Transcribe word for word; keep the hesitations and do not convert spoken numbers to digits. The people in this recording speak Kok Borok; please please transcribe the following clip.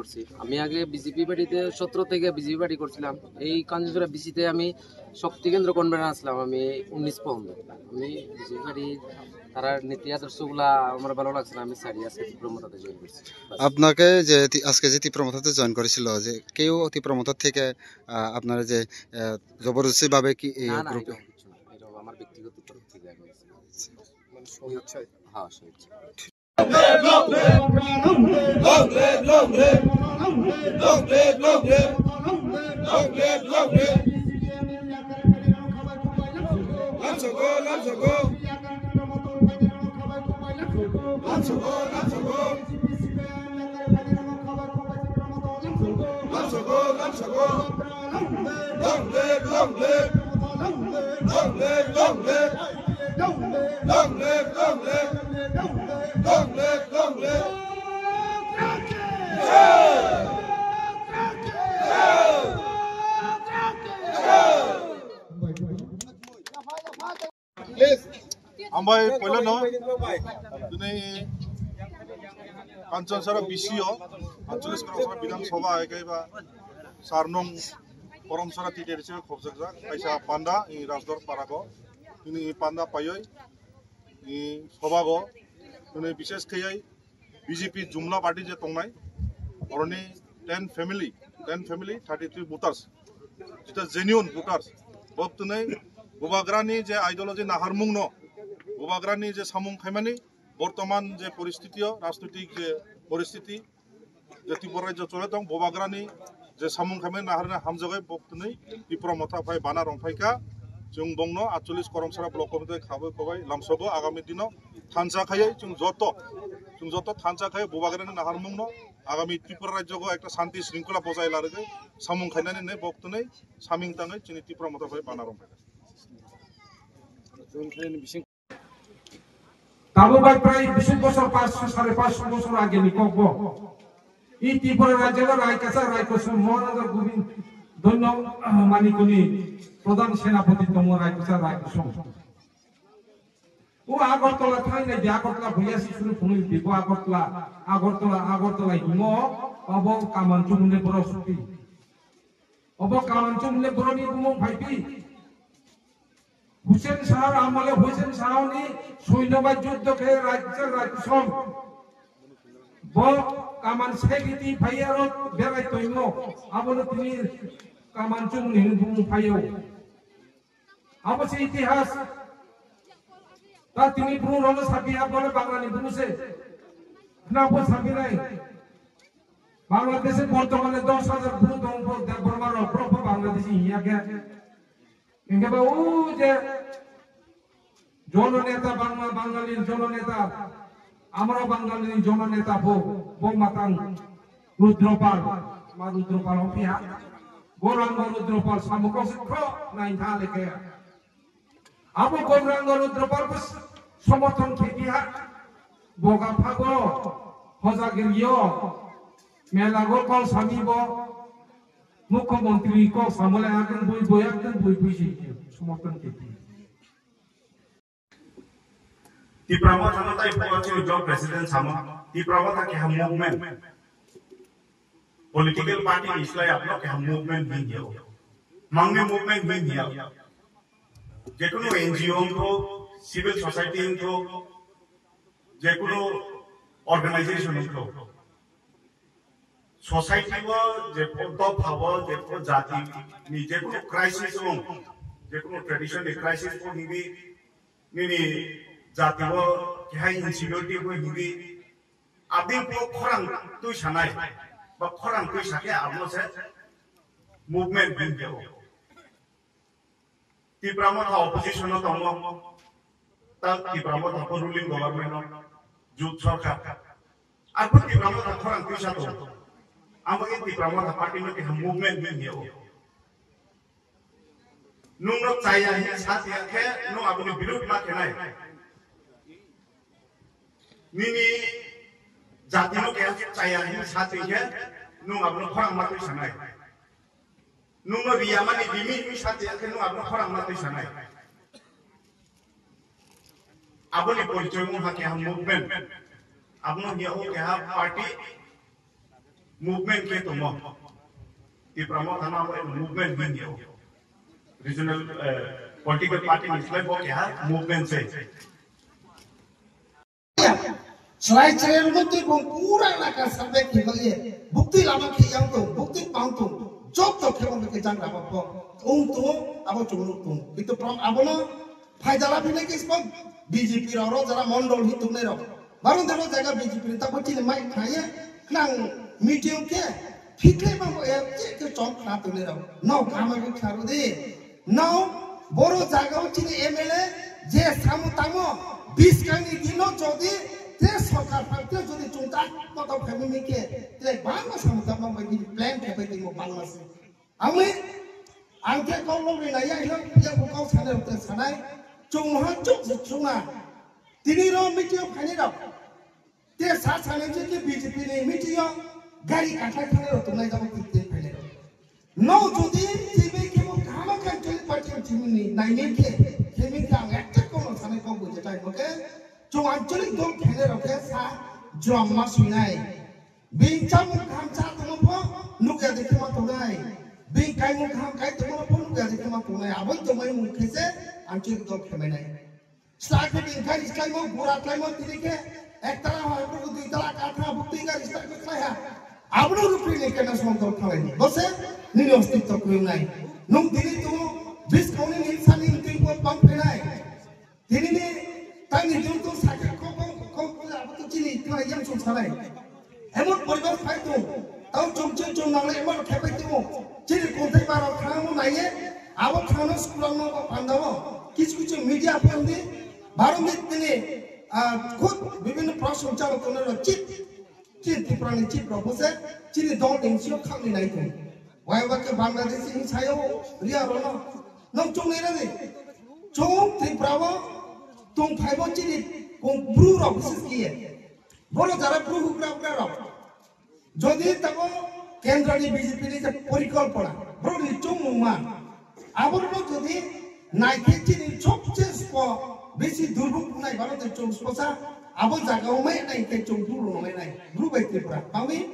করছি। আমি আগে বিজেপি পার্টিতে সতেরো থেকে বিজেপি পার্টি করছিলাম। এই কাঞ্চনছড়া বিসিতে আমি শক্তি কেন্দ্র কনভেনার আসলাম আমি উনিশ পর্যন্ত। আমি বিজেপি পার্টি তারা নীতি আদর্শগুলা আমার ভালো লাগছে না, আমি ছাড়ি আজকে তীব্র মতাতে জয়েন করছি। বাস। আপনাকে যে তি-, আজকে যে তীব্র মতাতে জয়েন করেছিল, যে কেউ তীব্র মতা থেকে, আহ, আপনারা যে, আহ, জবরদস্তি ভাবে কি এই না, না, গ্রুপে? এরকম কিছু না। এটা আমার ব্যক্তিগত তরফ থেকে আমি আছি। মানে স্বেচ্ছায়? হ্যাঁ, স্বেচ্ছায়। Long live, long live. Long live, long live. Long live, long live. Long live, long live. Please. Hambai poilano, tini Kanchanchara B C o, ancholish Kanchanchara Bidhan Sabha hai khe ba char nong Kanchanchara T D R C o khobjakjak kaisa panda, i Rajdor Parako, tini i panda paioi, i Sabha go, tini bishesh khaioi, B J P Jumla party je tongnai, oroni ten family, ten family, thirty three voters, jeta genuine voters, bok twnwi Bubagrani je ideology naharmung no, Bubagrani je samung khaimani, bortoman je poristiti o, rajnoitik je poristiti, je Tripura rajyo chole tong, Bubagrani je samung khaimani naharna hamjagai bok twnwi Tipra Motha phai bana rong phaikha, chwng bongno atcholish Koromsara block committee khabai kobai lamsogo agami dino thansa khaiwi chwng joto, chwng joto thansa khaiwi Bubagrani naharmungno agami Tripura rajyogo ekta shanti shringkhola bojai larwgwi samung khainani hinwi bok twnwi saming tangwi chini Tipra Motha phai bana rong phaikha. Tamo bai prai bish bosor, panchsho, sare panchsho bosor age ni kok bo. I Tripura rajyo no Rai Kwchak Rai Kosom Maharaja Gobind Dhanyo, ah, Manikuni Pradhan Senapati tongo Rai Kwchak Rai Kosom. O Agartala thang nai di Agartala buya si suru phunui di bo Agartala, Agartala, Agartala himo abo kaman chumune borok suti. Obo kaman chumune borok ni bumung phai di. Hussein Shah amole Hussein Shah ni soino bai juddo khe Rai Kwchak Rai Kosom. Bo kaman segiti phai aro berai toimo. Abono tini kaman chumuni hinwi bumung phaio. Abo se itihas. Ta tini bru rono sabi abole Bangla ni bru se. Khna bo sabi nai. Bangladesh e bortomane dos hajar bru tong bo Debbarma rok, bro bo Bangladesh hiya khe. Hingke ba o je jononeta Bangla, Bangali jononeta, amaro Bangali jononeta bo, bo matang Rudropal, ma Rudropal hopiha, Gourango Rudropal samukosik kro nain tha leke. Abo Gourango Rudropal bo somorthon khepiha, boga phago, hojagiriyo, mela go kol sami bo, Mukhyamantri kok samole akeng bui bui akeng bui bui si somorthon khe. Tipra Motha no tai phuo chini block president samo. Tipra Motha keha movement. Political party ni slai abno keha movement hin hiya. Mangni movement hin hiya. Jekunu N G O wngkho, civil society wngkho, jekunu organization wngkho. Society o je pho dopha o je pho jati ni je kono crisis o, je kono tradition ni crisis o hingdi nini jati o kehai insecurity o hingdi abdi pho khorang twi sanai ba khorang twi sakhe amo se movement hingdi o. Tipra Motha opposition o tongo, ta Tipra Motha pho ruling government o, jut sarkar. Arphuh Tipra Motha khorang twisa tongo. Amo khe Tipra Motha party no keha movement ni hiya o. Nwng no chaya hin sa tiya khe nwng aboni birud ma khenai. Nini jati no keha chaya hin sa tiya khe nwng abono khorang ma twi sanai. Nwngno riyamani bimi wngwi sa tiya khe nwng abono khorang ma twi sanai. Aboni porichoi wngkha keha movement. Abono hiya o keha party. Movement khe tongo. Tipra Motha no abo eno movement wngya. Regional, eh, political party ni slai bo keha movement se. Slai chere rwmwtwi bo pura elaka survey khe bagwi buktwi lama khe yang tong, buktwi pang tong, joto khe bo khe jang rama pho. Ung tongo, abo chwng nuk tong. Kintu prom abono phaidala phine khe sbo B J P rok ro jara mondol hi tongnai rok. Baro dero jaga B J P ni tabo chini mai khaye khlang meeting khe phikle ma bo ya che khe chom khna tongnai rok. No kama khe kharo de. No boro jaga o chini M L A je samu tamo biskang ni dino jodi te sorkar phakte jodi chungta koto family khe te bangma samu tamo bai bini plan khe bai timo bangma se. Ami ang khe kok lok ri nai ya hino ya ko kok sanai rok te sanai chung ha chuk chunga tini ro meeting khainai rok. Te sa sanai je ke B J P ni meeting o gari kathai thanai rok tongnai jabo tik tik phainai rok. No jodi tini ke bo kaham khan tuli party tini ni nai ni ke tini ke ang ekta kono sanai kok bo jetai bo ke chung ancholik dol khainai rok ke sa jrom ma suinai. Bini chamung kaham cha tongma pho nukya de khe ma tongnai. Bini kaimung kaham kai tongma pho nukya de khe ma tongnai. Aboni tongmai mung khe se ancholik dol khe mainai. Sla khe bini gari stlaimo, gura stlaimo, tini khe ek tala hoi, buku dui tala, katha, buktui gari stlaimo stlaimo. Abono rupri ni kena som dol khalai ni. Bose nini ostitto kwrwngnai. Nung tini tu bis kauni ni sani tui po pang phenai. Tini ni tani jung tu sakhe kok kok kok kok abo tu chini khlai yang sung sanai. Emon poribesh phai tong, tau chum chum chum nangle emon khepai tong. Chini kunthai baro khangmo naiye, abo khangno skulangno bo pandao. Kichu kichu media phondi, baro mit tini, ah, khud bibhinno proshon chalo tongna rok chip, chip Tripura ni chip rok bose, chini dol ni sio khangni nai tong. Wai wake Bangladesh ni sayo, riya rono, nong chung ni rani. Chung Tripura bo, tong phai bo chini, kung bru rok bises kiye. Boro jara bru hukra hukra rok. Jodi tamo kendra ni B J P ni je porikolpona, boro ni chungmung ma, abo no jodi naikhe chini sobse spo bisi durbuk nai baro te chung sposa, abo jaga o mai nai khe chung bru rok mai nai, bru bai Tripura. Tangwi